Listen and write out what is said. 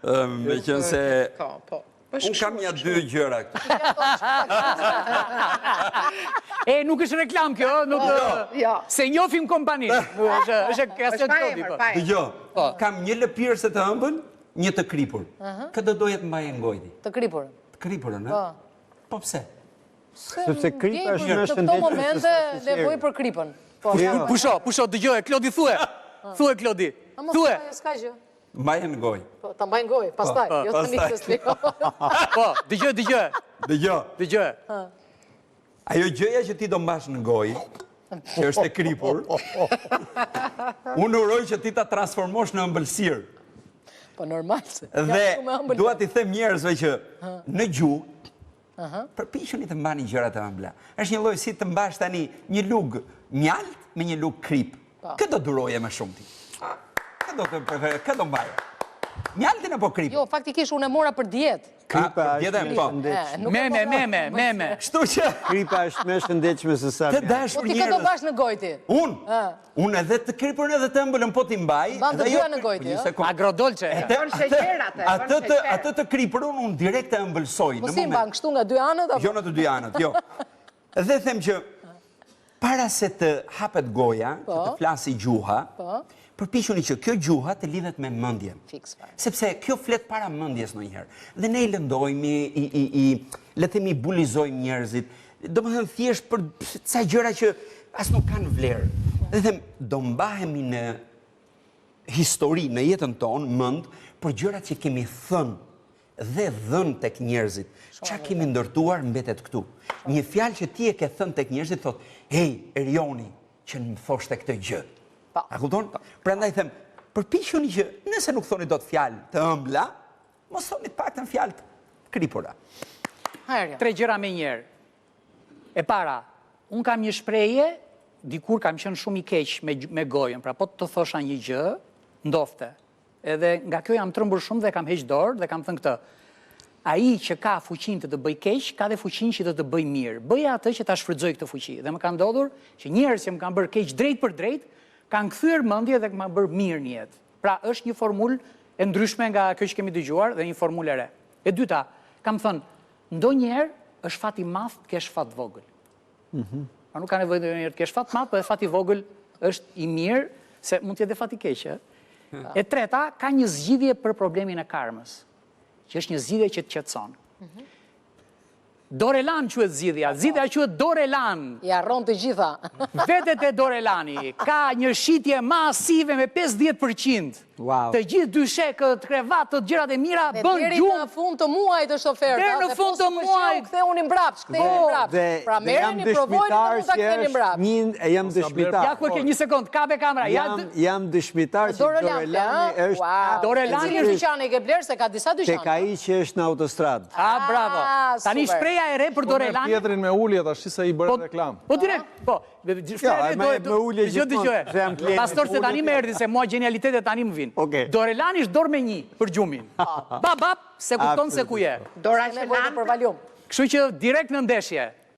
Meqenëse... Po, po. Unë kam nja dy gjëra këtu. E, nuk është reklamë kjo, nuk... Jo, jo. S'e njofim kompaninë. Është, është Është pa emër, po. pa emër. Dëgjo, kam një lëpirëse të ëmbël, një të kripur. Kë do doje të mbaje në gojë ti? Të kripur. Të kripurën, ë? Po. Po pse? Sepse kripa është më Në këto shëndetshme momente se sa sheqeri. nevojë për kripën. Po, Jo. Pusho, pusho, dëgjoje, Klodi thue. Thue, Klodi. A mos Thue. thuaj, s'ka gjë. Mbaje në gojë. Po, ta mbaj në gojë, pastaj, jo tani pastaj. se s'lejohet. Po, dëgjoje, dëgjoje, Dëgjo, dëgjoje. ajo gjëja që ti do mbash në gojë, që është e kripur, unë uroj që ti ta transformosh në ëmbëlsirë. Po normal se. Jam Dhe shumë e ëmbël. dua t'i them njerëzve që në gjuhë përpiquni të mbani gjëra të ëmbla. Është një lloj si të mbash tani një lugë mjalt me një lugë krip. Po. Kë do duroje më shumë ti? Kë do të preferoje? Kë do mbaje? Mjaltin apo kripin? Jo, faktikisht unë e mora për dietë. Kripa A, për është dietën, më po. E, shëndetshme. nuk e Meme, mora. meme, meme. Kështu që Kripa është më shëndetshme se sa të mjalti. Po dashur ti kë do njerëz. mbash në gojë ti? Unë, unë edhe të kripurën edhe të ëmbëlën po t'i mbaj. Mban të dhe jo dyja në gojë ti, Një ë? sekond. Agrodolce. E te- Bën sheqer atë, bën Atë të sheqer. atë të kripurën unë direkt e ëmbëlsoj Po në si moment. mban kështu nga dy anët apo? Jo në të dy anët, jo. Dhe them që para se të hapet goja, që të flasi gjuha, përpiquni që kjo gjuha të lidhet me mendjen. Fiks fare. Sepse kjo flet para mendjes ndonjëherë. Dhe ne i lëndojmë, i, i, i, le të themi i bulizojmë njerëzit. Domethënë thjesht për ca gjëra që as nuk kanë vlerë. Dhe them, do mbahemi në histori në jetën tonë, mend, për gjërat që kemi thënë dhe dhënë tek njerëzit. Qa kemi ndërtuar mbetet këtu. Një fjalë që ti e ke thënë tek njerëzit thotë, "Hey, Erioni, që më thoshte këtë gjë." Po. A kupton? Prandaj them, përpiquni që nëse nuk thoni dot fjalë të ëmbla, mos thoni të paktën fjalë të kripura. Hajr. Tre gjëra me njerë. E para, unë kam një shprehje, dikur kam qenë shumë i keq me, me gojën, pra po të thosha një gjë, ndofte. Edhe nga kjo jam trembur shumë dhe kam heq dorë dhe kam thënë këtë. Ai që ka fuqinë të të bëj keq, ka dhe fuqinë që të të bëj mirë. Bëja atë që ta shfrytëzoj këtë fuqi. Dhe më ka ndodhur që njerëz që më kanë bërë keq drejt për drejt, kanë kthyer mendje dhe më kanë bërë mirë në jetë. Pra është një formulë e ndryshme nga kjo që kemi dëgjuar dhe një formulë e re. E dyta, kam thënë, ndonjëherë është fat i madh të kesh fat vogël. Pra nuk ka nevojë ndonjëherë të kesh fat të madh, por edhe fati i vogël është i mirë, se mund të jetë dhe fat i keq, ë. E treta, ka një zgjidhje për problemin e karmës, që është një zgjidhje që të qetëson. Dorelan quhet zgjidhja, zgjidhja quhet Dorelan. I harron të gjitha. Vete te Dorelani, ka një shitje masive me 50%. Wow. Të gjithë dyshekët, krevatët, gjërat e mira, Dhe bën deri gjumë. në fund të muajit është oferta. Deri në dhe fund po të s'u pëlqeu, muajit. Kthehuni mbrapsht, kthehuni mbrapsht. Dhe, Pra dhe jam merreni, provojeni dhe dëshmitar mund ta që ktheni është mbrapsht. një, e jam dëshmitar. Ja ku e ke një sekond, kape kamera. Ja, Jam, jam dëshmitar që Dorelani, Dorelani ë? është Wow. Dorelani Cili është- dyqan e ke bler se ka disa dyqane. tek ai që është në autostradë. A, bravo. Ah, Tani super. shpreja e re për Po merr Dorelani. Pjetrin me ulje tash se i bërë reklam. Po direkt, po. Shpreja e re ma do- jep me ulje dëgjoj, gjithmonë, dëgjoj. se jam klient. Pastor se tani më erdhi se mua genialitetet tani më vinë. Okej. Dorelani është dorë me një për gjumin. Ba bap, se kupton se ku je. Dora Ka që nevojë lan për valium. Kështu që direkt në ndeshje.